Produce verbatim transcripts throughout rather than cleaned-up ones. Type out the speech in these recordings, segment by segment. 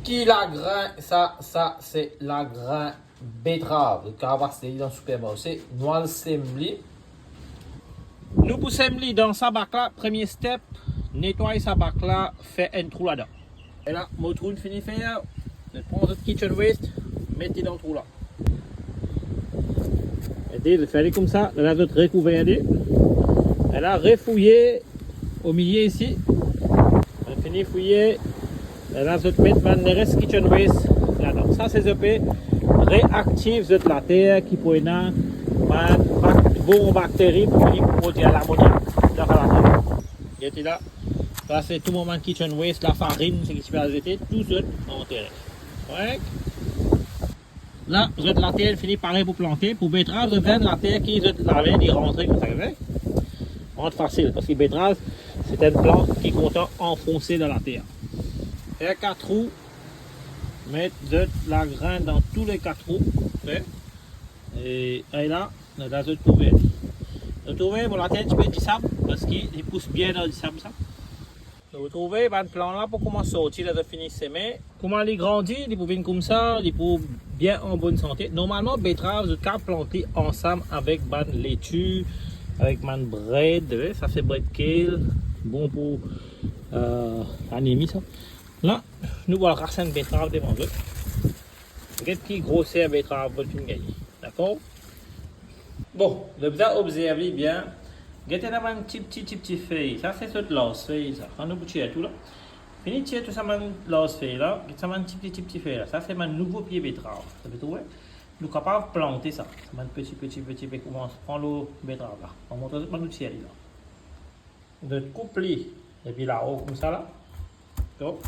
Ki lagrin sa? Sa se lagrin betrav. Ou kapav aste li dan sipermarse. Nou al sem li. Nou pou sem li dan sa bak la. Premie step, netway sa bak la, fer enn trou ladan. E la, mo trou fini fer, zot pran zot kitchen waste, met li dan trou la. Ede, zot fer li koumsa, la zot rekouver li. E la, refouye omilie isi. Zot fini fouye, e la zot met bann leres kitchen waste ladan. Sa se zot pe reaktiv zot later ki pou ena bann bak-, bon bakteri pou vini prodwir lamoniak dan sa later. Gete la, sa se tou mo bann kitchen waste, lafarinn, seki ti pe al zete, tou zot antere. Korek? La, zot later fini pare pou plante. Pou betrav, zot bizin later ki zot lave, li rantre koumsa, ve? Rant fasil, parski betrav, se enn plant ki kontan anfonse dan later. Fer kat trou, met zot lagrin dan tou le kat trou, ve? E, e la, la zot kouver. Zot kouver, mo later ti pe disab, parski li pous bien dan disab sa. Zot trouve, bann plan la pou koumans sorti, la zot fini seme. Kouma li grandi, li pou vinn koumsa, li pou bien an bonn sante. Normalman, betrav, zot kapav plant li ansam avek bann leti, avek bann bred, ve, sa se bred kale, bon pou, eh, anemi sa. La, nou pou al ras enn betrav devan zot. Get ki groser betrav zot finn gagne. Dakor? Bon, zot bizin obzerv li bien. Gete la bann ti pti, ti pti fey. Sa se zot larz fey sa. Kan nou pou tir tou la. Fini tir tou sa bann larz fey la. Get sa bann ti pti, ti pti fey la. Sa se bann nouvo pie betrav. Zot pe trouve? Nou kapav plante sa. Sa bann pti, pti, pti pe koumans pran lor betrav la. Mo montre zot bann nou tir li la. Zot koup li depi lao koumsa la. Top.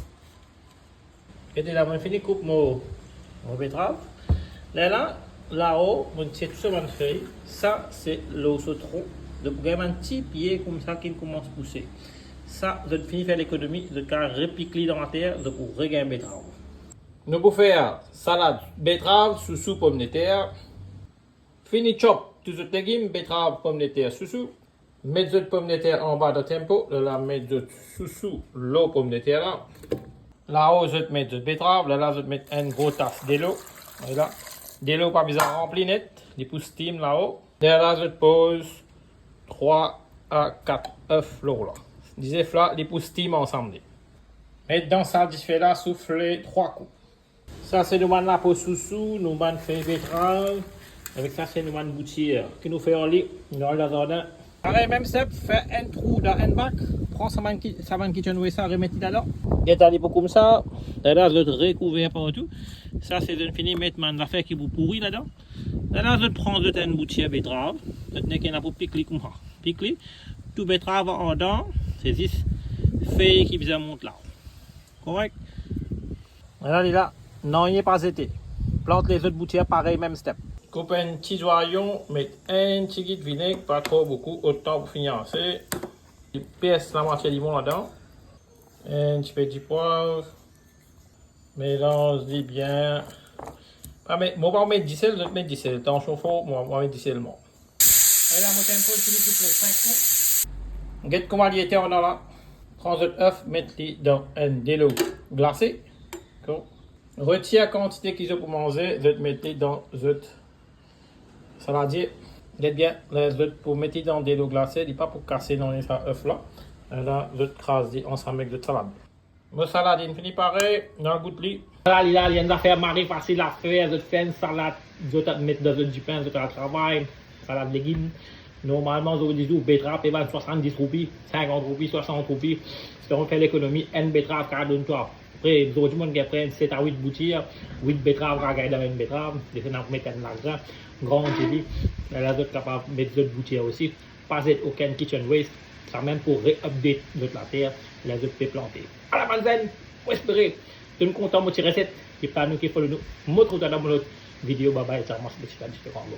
Gete la, mo fini koup mo, mo betrav. Lerla, lao, mo tir tou so bann fey. Sa se lor so tronk. Zot pou gagn bann ti pie koumsa ki koumans pouse. Sa, zot fini fer lekonomi, zot kapav repik li dan later, zot pou regagn betrav. Nou pou fer salad betrav, sousou, pomdeter. Fini chop tou zot legim, betrav, pomdeter, sousou. Met zot pomdeter anba dan tempo, lerla met zot sousou lor pomdeter la. Lao zot met zot betrav, lerla zot met enn gro tas delo. Lerla, delo pa bizin ranpli net, li pou steam lao. Lerla zot poz trwa a kat ef lor la. Li zef la, li pou steam ansam li. Met dan sa dife la, soufle trwa kou. Sa se nou bann lapo sousou, nou bann fey betrav. Avek sa se nou bann boutir ki nou fer ar li, nou al dan zardin. Parey, mem step, fer enn trou dan enn bak, pran sa bann ki, sa bann kitchen waste sa, remet li ladan. Gete li pou koumsa, lerla zot rekouver partou. Sa se zot fini met bann zafer ki pou pouri ladan. Lerla zot pran zot enn boutir betrav, zot nek ena pou pik li koumsa. Pik li, tou betrav andan, se zis fey ki bizin mont la. Korek? Ala li la, nanye pa zete. Plant lezot boutir parey, mem step. Koup enn ti zwayon, met enn tigit vineg, pa tro boukou, otan pou fini ase. Pers lamwatie limon ladan. Enn tipe dipwav. Melanz li bien. Pa met, mo pa met disel, zot met disel. Tansion for, mo, mo met disel mwa. E la, mo tempo fini soufle sink kou. Get kouma li ete andan la. Pran zot ef, met li dan enn delo glase. Retir kantite ki zot pou manze, zot met li dan zot saladie. Get bien, ler zot pou met li dan delo glase, li pa pou kase dan sa ef la. La, zot kraz li ansam ek zot salad. Mo salad inn fini pare, nou al gout li. Ala li la, li enn zafer mari fasil a fer, zot fer enn salad, zot al met dan zot dipin, zot al travay, salad legim. Normalman, zordi zour, betrav pe vann swasanndis roupi, sinkant roupi, swasant roupi. Si to fer lekonomi, enn betrav kapav donn twa pre, zordi mo gagn pre set a wit boutir, wit betrav kapav gagn dan enn betrav, les ena pou met enn lagrin, grandi li, lerla zot kapav met zot boutir osi. Pa zet okenn kitchen waste, samem pou re-update zot later ler zot pe plante. Ala bann zenn, mo espere zot inn kontan mo ti reset. Ki pa nou ki follow nou, mo trouv twa dan mo lot video. Bye bye, sa mars petit a diferan.